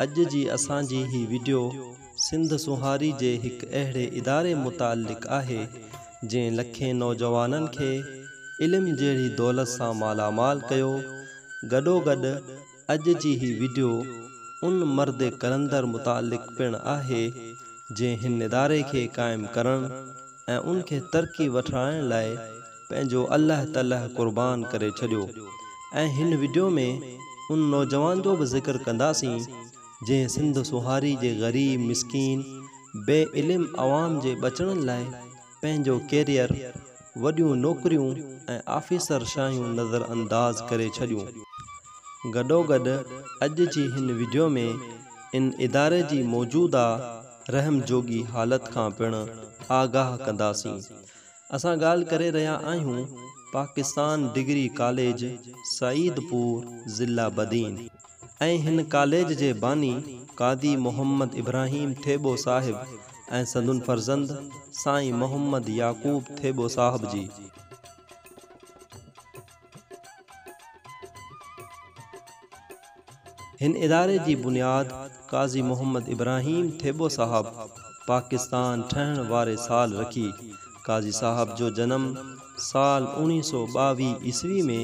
اڄ جي اسان جي هي وڊيو سنڌ سونهاري جي هڪ اهڙي اداري متعلق آهي جنهن لکين نوجوانن کي علم جهڙي دولت سان مالا مال ڪيو. گڏوگڏ اڄ جي هي وڊيو ان مرد قلندر متعلق پڻ آهي جنهن هن اداري کي قائم ڪرڻ ۽ ان کي ترقي وٺرائڻ لاء پنهنجو الله تلهه قربان ڪري ڇڏيو ۽ هن وڊيو ۾ ان نوجوان جو به ذڪر ڪنداسين جنهن سنڌ سونهاري جي غريب مسڪين بي علم عوام جي ٻچڙن لاء پنهنجو ڪيريئر، وڏيون نوڪريون ۽ آفيسر شاهيون نظر انداز ڪري ڇڏيون. گڏوگڏ اڄ جي هن وڊيو ۾ ان اداري جي موجوده رحم جوڳي حالت کان پڻ آگاهه ڪنداسين. اسان ڳالهه ڪري رهيا آهيون پاڪستان ڊگري ڪاليج سعيد پور ضلع بدين ۽ هن ڪاليج جي باني قاضي محمد ابراهيم ٿيٻو صاحب ۽ سندن فرزند سائين محمد يعقوب ٿيٻو صاحب جي. هن اداري جي بنياد قاضي محمد ابراهيم ٿيٻو صاحب پاڪستان ٺهڻ واري سال رکي. قاضي صاحب جو جنم سال 1922 عيسوي ۾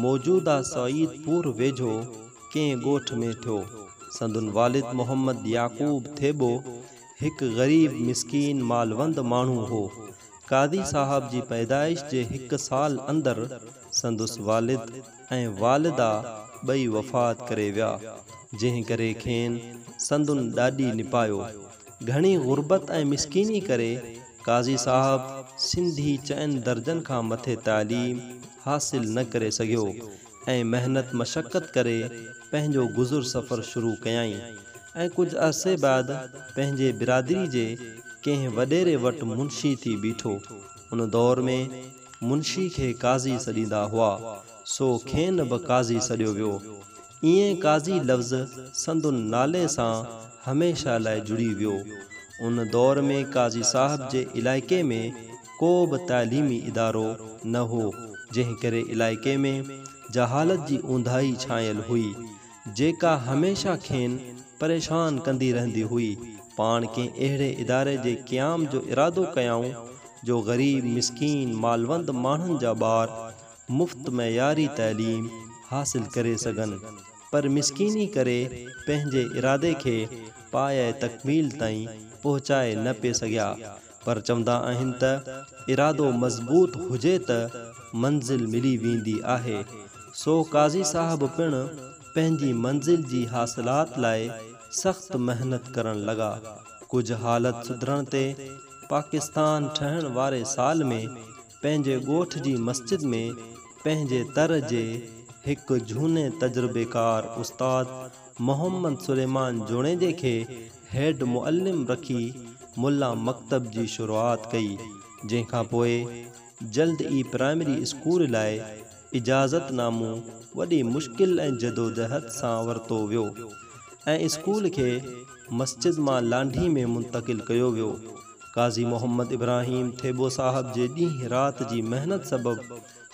موجوده سعيد پور ويجهو ڪنهن ڳوٺ ۾ ٿيو. سندن والد محمد يعقوب ٿيٻو هڪ غريب مسڪين مالوند ماڻهو هو. قاضي صاحب جي پيدائش جي هڪ سال اندر سندس والد ۽ والده ٻئي وفات ڪري ويا، جنهن ڪري کين سندن ڏاڏي نپايو. گهڻي غربت ۽ مسڪيني ڪري قاضي صاحب سنڌي چئن درجن کان مٿي تعليم حاصل نه ڪري سگهيو ۽ محنت مشقت ڪري پنهنجو گذر سفر شروع ڪيائين ۽ ڪجهه عرصي بعد پنهنجي برادري جي ڪنهن وڏيري وٽ منشي ٿي بيٺو. ان دور ۾ منشي کي قاضي سڏيندا هئا، سو کين به قاضي سڏيو ويو. ائين قاضي لفظ سندن نالي سان هميشه لاء جڙي ويو. ان دور ۾ قاضي صاحب جي علائقي ۾ ڪو به تعليمي ادارو نه هو، جنهن ڪري علائقي ۾ جهالت جي اونداهي ڇانيل هئي. جيڪا هميشه کين پريشان ڪندي رهندي هئي. پاڻ ڪنهن اهڙي اداري جي قيام جو ارادو ڪيائون جو غريب مسڪين مالوند ماڻهن جا ٻار مفت معياري تعليم حاصل ڪري سگهن پر مسڪيني ڪري پنهنجي ارادي کي پايه تڪميل تائين پهچائي نه پئي سگهيا. پر چوندا آهن ته ارادو مضبوط هجي ته منزل ملي ويندي آهي. سو قاضي صاحب پڻ پنهنجي منزل جي حاصلات لاء سخت محنت ڪرڻ لڳا. ڪجهه حالت سڌرڻ تي پاڪستان ٺهڻ واري سال ۾ پنهنجي ڳوٺ جي مسجد ۾ پنهنجي تر جي هڪ جهوني تجربيڪار استاد محمد سليمان جوڻيجي کي هيڊ معلم رکي ملا مڪتب جي شروعات ڪئي، جنهن کان پوء جلد ئي پرائمري اسڪول لاء اجازت نامو وڏي مشڪل ۽ جدوجهد سان ورتو ويو ۽ اسڪول کي مسجد مان لانڍي ۾ منتقل ڪيو ويو. قاضي محمد ابراهيم ٿيٻو صاحب جي ڏينهن رات جي محنت سبب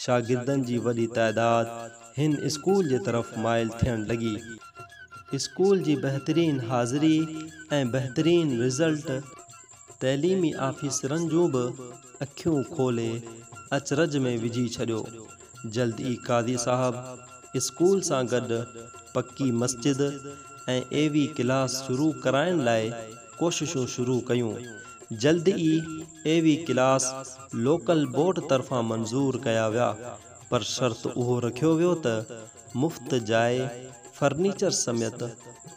شاگردن جي وڏي تعداد هن اسڪول جي طرف مائل ٿيڻ لڳي. اسڪول جي بهترين حاضري ۽ بهترين رزلٽ تعليمي آفيسرن جون به اکيون کولي اچرج ۾ وجهي ڇڏيو. جلد ئي قاضي صاحب اسڪول سان گڏ پڪي مسجد ۽ اي وي ڪلاس شروع ڪرائڻ لاء ڪوششون شروع ڪيون. جلد ئي اي وي ڪلاس لوڪل بورڊ طرفان منظور ڪيا ويا پر شرط اهو رکيو ويو ته مفت جاء، فرنيچر سميت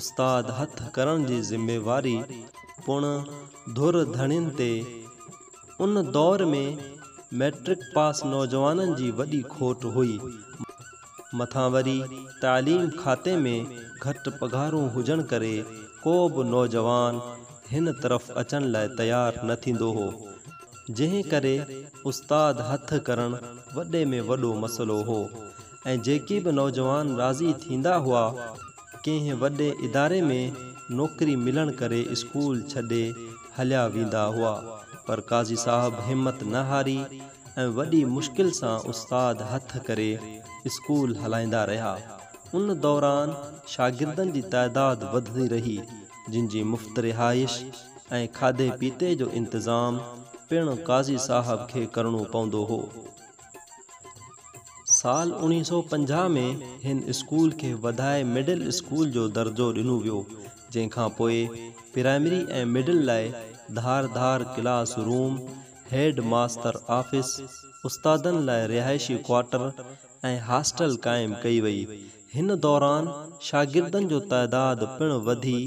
استاد هٿ ڪرڻ جي ذميواري پڻ ڌر ڌڻين تي. ان دور ۾ مئٽرڪ پاس نوجوانن جي وڏي کوٽ هئي. مٿان وري تعليم کاتي ۾ گهٽ پگهارون هجڻ ڪري ڪو به نوجوان هن طرف اچڻ لاء تيار نه ٿيندو هو. جنهن ڪري استاد هٿ ڪرڻ وڏي ۾ وڏو مسئلو هو ۽ جيڪي به نوجوان راضي ٿيندا هئا، ڪنهن وڏي اداري ۾ نوڪري ملڻ ڪري اسڪول ڇڏي هليا ويندا هئا، پر قاضي صاحب همت نه هاري ۽ وڏي مشڪل سان استاد هٿ ڪري اسڪول هلائيندا رهيا. ان دوران شاگردن جي تعداد وڌندي رهي، جن جي مفت رهائش ۽ کاڌي پيتي جو انتظام پڻ قاضي صاحب کي ڪرڻو پوندو هو. سال 1950 ۾ هن اسڪول کي وڌائي مڊل اسڪول جو درجو ڏنو ويو، جنهن کان پوء پرائمري ۽ مڊل لاء ڌار ڌار class room, head master office, استادن لاء رهائشي ڪوارٽر ۽ هاسٽل قائم ڪئي وئي. هن دوران شاگردن جو تعداد پڻ وڌي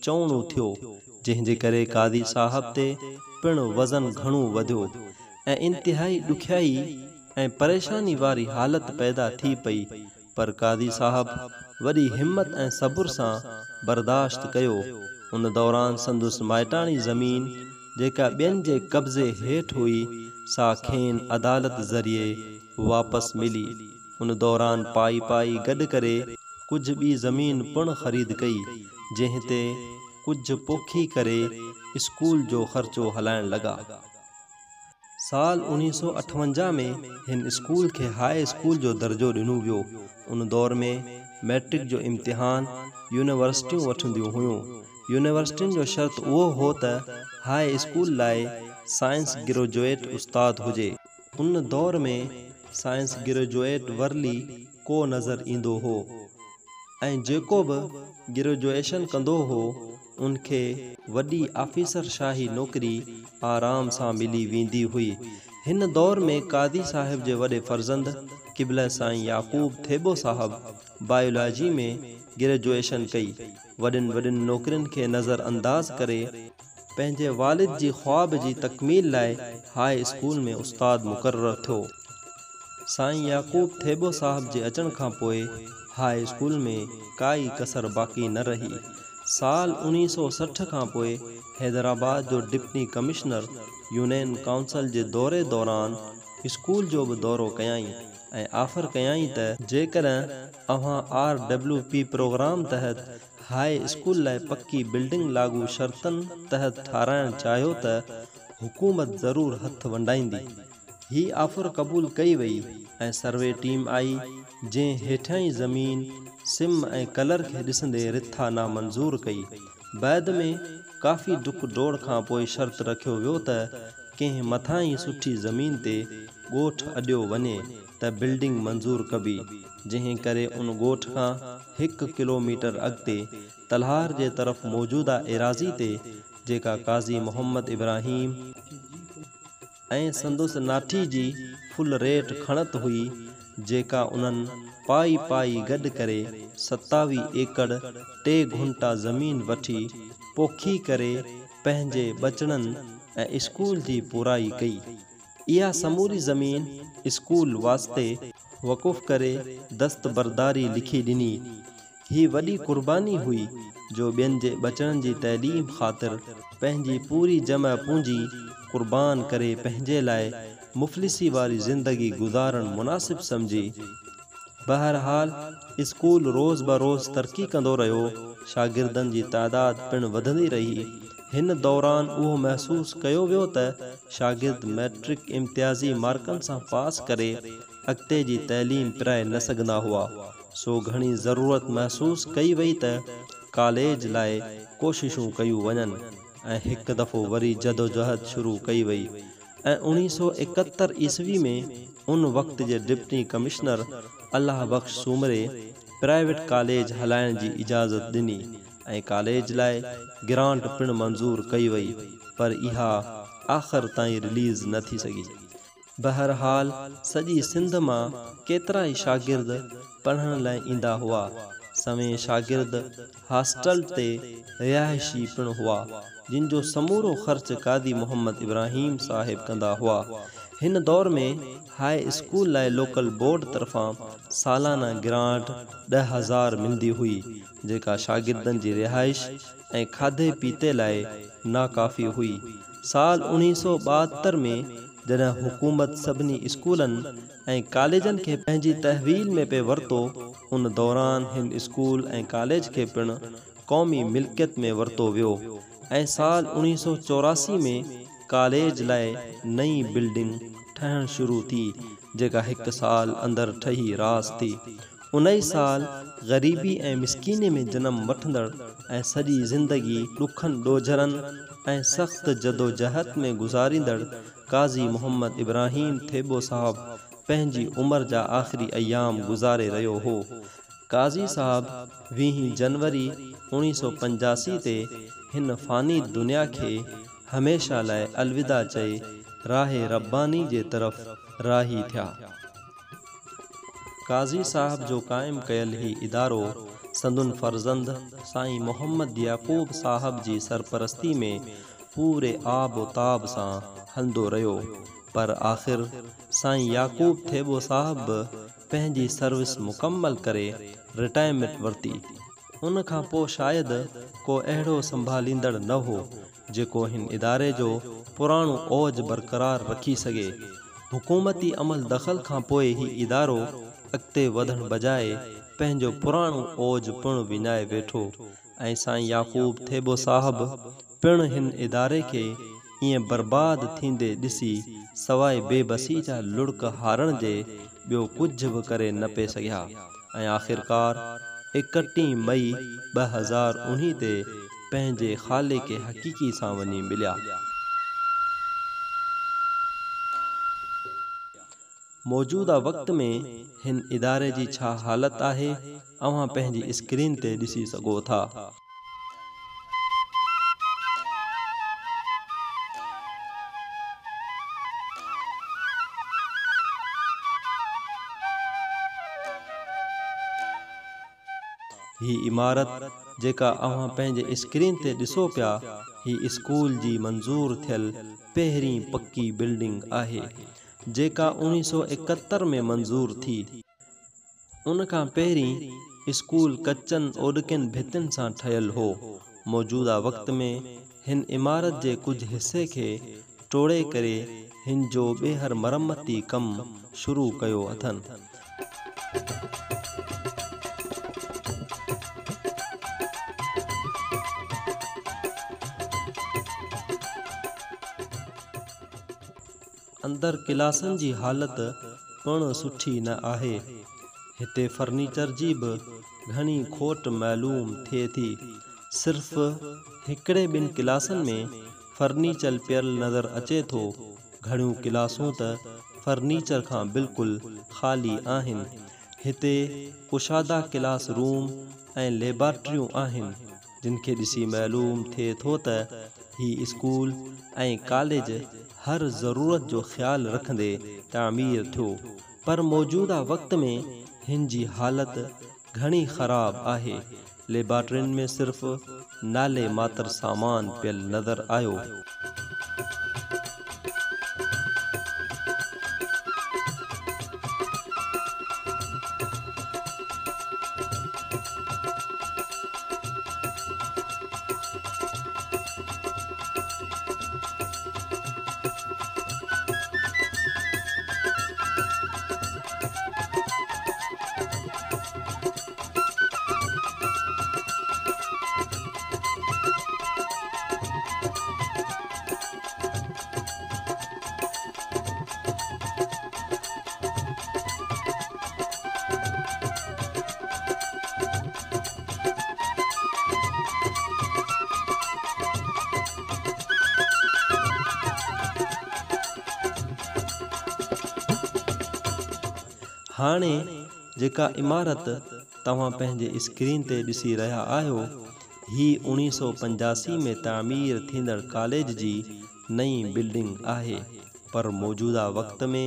چئوڻو ٿيو، جنهن جي ڪري قاضي صاحب تي پڻ وزن گهڻو وڌيو ۽ انتهائي ڏکيائي ۽ پريشاني واري حالت پيدا ٿي پئي، پر قاضي صاحب وڏي همت ۽ صبر سان برداشت ڪيو. ان دوران سندس مائٽاڻي زمين جيڪا ٻين جي قبضي هيٺ هئي، سا کين عدالت ذريعي واپس ملي. ان دوران پائي پائي گڏ ڪري ڪجهه ٻي زمين پڻ خريد ڪئي، جنهن تي ڪجهه پوکي ڪري اسڪول جو خرچو هلائڻ لڳا. سال 1958 ۾ هن اسڪول کي هاء اسڪول جو درجو ڏنو ويو. ان دور ۾ مئٽرڪ جو امتحان يونيورسٽيون وٺنديون هيون. يونيورسٽين جو شرط اهو هو ته هاء اسڪول لاء سائنس گريجوئيٽ استاد هجي. ان دور ۾ سائنس گريجوئيٽ ورلي ڪو نظر ايندو هو ۽ جيڪو به گريجوئيشن ڪندو هو ان کي وڏي آفيسر شاهي نوڪري آرام سان ملي ويندي هئي. هن دور ۾ قاضي صاحب جي وڏي فرزند قبله سائين يعقوب ٿيٻو صاحب بايولاجي ۾ گريجوئيشن ڪئي. وڏين وڏين نوڪرين کي نظر انداز ڪري پنهنجي والد جي خواب جي تڪميل لاء هاء اسڪول ۾ استاد مقرر ٿيو. سائين يعقوب ٿيٻو صاحب جي اچڻ کان پوء هاء اسڪول ۾ ڪائي ڪسر باقي نه رهي. سال 1960 کان پوء حيدرآباد جو ڊپٽي ڪمشنر يونين ڪائونسل جي دوري دوران اسڪول جو به دورو ڪيائين ۽ آفر ڪيائين ته جيڪڏهن اوهان آر ڊبليو پي پروگرام تحت هاء اسڪول لاء پڪي بلڊنگ لاڳو شرطن تحت ٺاهرائڻ چاهيو ته حڪومت ضرور هٿ ونڊائيندي. هي آفر قبول ڪئي وئي ۽ سروي ٽيم آئي جنهن هيٺائين زمين، سم ۽ ڪلر کي ڏسندي رٿا نامنظور ڪئي. بعد ۾ ڪافي ڊڪ ڊوڙ کان پوء شرط رکيو ويو ته ڪنهن مٿاهين سٺي زمين تي ڳوٺ اڏيو وڃي ته بلڊنگ منظور ڪبي، جنهن ڪري ان ڳوٺ کان هڪ ڪلو ميٽر اڳتي تلهار جي طرف موجوده ايراضي تي جيڪا قاضي محمد ابراهيم ۽ سندس ناٺي جي فل ريٽ کڻت هئي جيڪا انهن پائي پائي گڏ ڪري 27 ايڪڙ 3 گهنٽا زمين وٺي پوکي ڪري پنهنجي ٻچڙن ۽ اسڪول جي پورائي ڪئي. اها سموري زمين اسڪول واسطي وقف ڪري دستبرداري لکي ڏني. هي وڏي قرباني هئي جو ٻين جي ٻچڙن جي تعليم خاطر پنهنجي پوري جمع پونجي قربان ڪري پنهنجي لاء مفلسي واري زندگي گذارڻ مناسب سمجهي. بهرحال اسڪول روز بروز ترقي ڪندو رهيو، شاگردن جي تعداد پڻ وڌندي رهي. هن دوران اهو محسوس ڪيو ويو ته شاگرد مئٽرڪ امتيازي مارڪن سان پاس ڪري اڳتي جي تعليم پرائي نه سگهندا هئا، سو گهڻي ضرورت محسوس ڪئي وئي ته ڪاليج لاء ڪوششون ڪيون وڃن ۽ هڪ دفعو وري جدوجهد شروع ڪئي وئي ۽ 1971 عيسوي ۾ ان وقت جي ڊپٽي ڪمشنر الله بخش سومري پرائيويٽ ڪاليج هلائڻ جي اجازت ڏني ۽ ڪاليج لاء گرانٽ پڻ منظور ڪئي وئي پر اها آخر تائين رليز نه ٿي سگهي. بهرحال سڄي سنڌ مان ڪيترائي شاگرد پڙهڻ لاء ايندا هئا. سوين شاگرد هاسٽل تي رهائشي پڻ هئا، جن جو سمورو خرچ قاضي محمد ابراهيم صاحب ڪندا هئا. هن دور ۾ هاء اسڪول لاء لوڪل بورڊ طرفان سالانه گرانٽ 10,000 ملندي هئي، جيڪا شاگردن جي رهائش ۽ کاڌي پيتي لاء ناڪافي هئي. سال 1972 ۾ جڏهن حڪومت سڀني اسڪولن ۽ ڪاليجن کي پنهنجي تحويل ۾ پئي ورتو، ان دوران هن اسڪول ۽ ڪاليج کي پڻ قومي ملڪيت ۾ ورتو ويو ۽ سال 1984 ۾ ڪاليج لاء نئين بلڊنگ ٺهڻ شروع ٿي، جيڪا هڪ سال اندر ٺهي راس ٿي. ان ئي سال غريبي ۽ مسڪيني ۾ جنم وٺندڙ ۽ سڄي زندگي ڏکن ڏوجهرن ۽ سخت جدوجهد ۾ گذاريندڙ قاضي محمد ابراهيم ٿيٻو صاحب پنهنجي عمر جا آخري ايام گذاري رهيو هو. قاضي صاحب ويهين جنوري اوڻيهه سؤ 85 تي هن فاني دنيا کي هميشه لاء الوداع چئي راهه رباني جي طرف راهي ٿيا. قاضي صاحب جو قائم ڪيل هي ادارو سندن فرزند سائين محمد يعقوب صاحب جي سرپرستي ۾ پوري آب و تاب سان هلندو رهيو، پر آخر سائين يعقوب ٿيٻو صاحب به پنهنجي سروس مڪمل ڪري رٽائرمينٽ ورتي. ان کان پوء شايد ڪو اهڙو سنڀاليندڙ نه هو جيڪو هن اداري جو پراڻو اوج برقرار رکي سگهي. حڪومتي عمل دخل کان پوء هي ادارو اڳتي وڌڻ بجاء پنهنجو پراڻو اوج پڻ وڃائي ويٺو ۽ سائين يعقوب ٿيٻو صاحب پڻ هن اداري کي ائين برباد ٿيندي ڏسي سواء بي بسي جا لڙڪ هارڻ جي ٻيو ڪجهه به ڪري نه پئي سگهيا ۽ آخرڪار 31 مئي 2019 تي پنهنجي خالق حقيقي سان وڃي مليا. موجوده وقت ۾ هن اداري جي ڇا حالت آهي اوهان پنهنجي اسڪرين تي ڏسي سگهو ٿا. هي عمارت جيڪا اوهان پنهنجي اسڪرين تي ڏسو پيا، هي اسڪول جي منظور ٿيل پهرين پڪي بلڊنگ آهي، جيڪا 1971 ۾ منظور ٿي. ان کان پهرين اسڪول ڪچن اوڏڪين ڀتين سان ٺهيل هو. موجوده وقت ۾ هن عمارت جي ڪجهه حصي کي ٽوڙي ڪري هن جو ٻيهر مرمتي ڪم شروع ڪيو اٿن. اندر ڪلاسن جي حالت پڻ سٺي نه آهي. هتي فرنيچر جي به گهڻي کوٽ معلوم ٿئي ٿي. صرف هڪڙي ٻن ڪلاسن ۾ فرنيچر پيل نظر اچي ٿو. گهڻيون ڪلاسون ته فرنيچر کان بلڪل خالي آهن. هتي ڪشادا ڪلاس روم ۽ ليبارٽريون آهن، جن کي ڏسي معلوم ٿئي ٿو ته هي اسڪول ۽ ڪاليج هر ضرورت جو خيال رکندي تعمير ٿيو، پر موجوده وقت ۾ هن جي حالت گهڻي خراب آهي. ليبارٽرين ۾ صرف نالي ماتر سامان پيل نظر آيو. هاڻي جيڪا عمارت توهان پنهنجي اسڪرين تي ڏسي رهيا آهيو، هي 1985 ۾ تعمير ٿيندڙ ڪاليج جي نئين بلڊنگ آهي، پر موجوده وقت ۾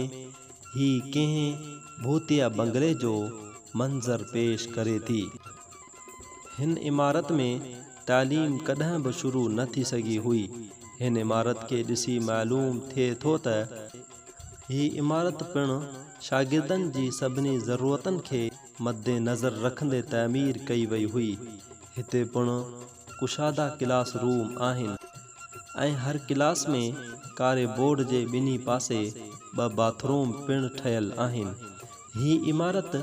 هي ڪنهن ڀوتيا بنگلي جو منظر پيش ڪري ٿي. هن عمارت ۾ تعليم ڪڏهن به شروع نه ٿي سگهي هئي. هن عمارت کي ڏسي معلوم ٿئي ٿو ته هي عمارت پڻ شاگردن جي سڀني ضرورتن کي مد نظر رکندي تعمير ڪئي وئي هئي. هتي پڻ ڪشادا ڪلاس روم آهن ۽ هر ڪلاس ۾ ڪاري بورڊ جي ٻنهي پاسي ٻه باٿ روم پڻ ٺهيل آهن. هي عمارت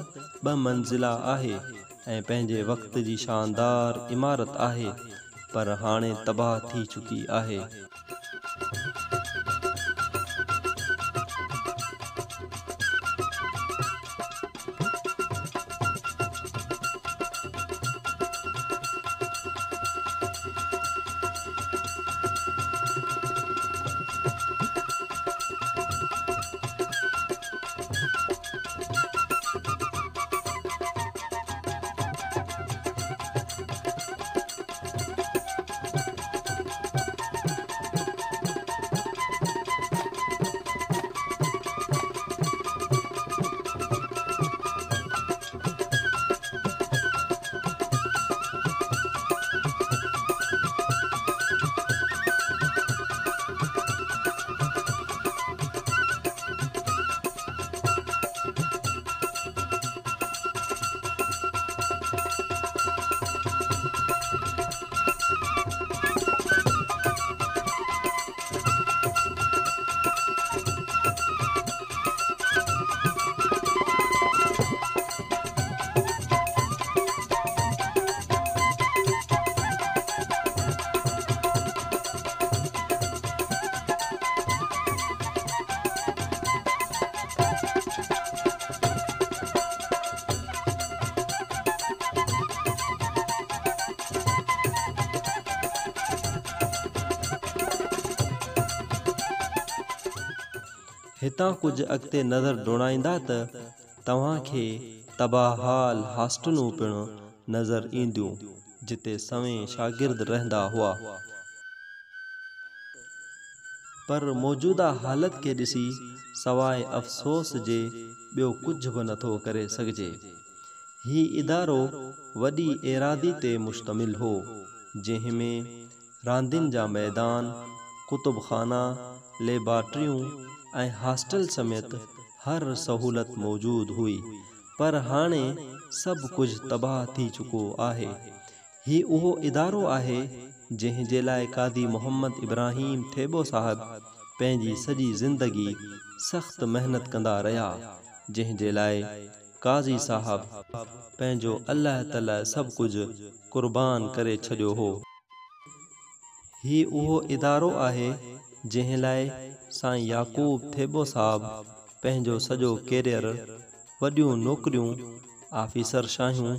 ٻه منزله آهي ۽ پنهنجي وقت جي شاندار عمارت آهي، پر هاڻي تباهه ٿي چڪي آهي. هتان ڪجهه اڳتي نظر ڊوڙائيندا ته توهان کي تباهه حال هاسٽلون پڻ نظر اينديون، جتي سوين شاگرد رهندا هئا. پر موجوده حالت کي ڏسي سواء افسوس جي ٻيو ڪجهه به نٿو ڪري سگهجي. هي ادارو وڏي ايراضي تي مشتمل هو، جنهن ۾ راندين جا ميدان، ڪتب خانا، ليبارٽريون ۽ هاسٽل سميت هر سهولت موجود هئي، پر هاڻي سڀ ڪجهه تباهه ٿي چڪو آهي. هي اهو ادارو آهي، جنهن جي لاء قاضي محمد ابراهيم ٿيٻو صاحب پنهنجي سڄي زندگي سخت محنت ڪندا رهيا، جنهن جي لاء قاضي صاحب پنهنجو الله تلهه سڀ ڪجهه قربان ڪري ڇڏيو هو. هي اهو ادارو آهي، جنهن لاء سائين يعقوب ٿيٻو صاحب پنهنجو سڄو ڪيريئر، وڏيون نوڪريون، آفيسر شاهيون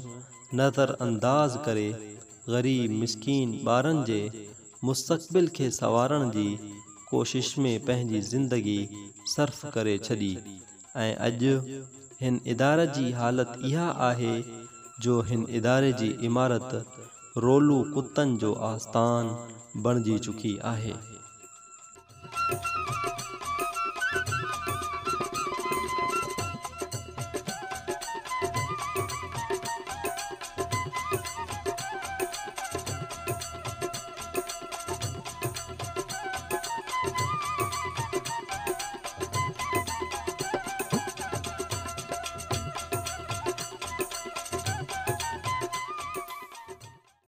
نظر انداز ڪري غريب مسڪين ٻارن جي مستقبل کي سنوارڻ جي ڪوشش ۾ پنهنجي زندگي صرف ڪري ڇڏي ۽ اڄ هن اداري جي حالت اها آهي جو هن اداري جي عمارت رولو ڪتن جو آستان بڻجي چڪي آهي.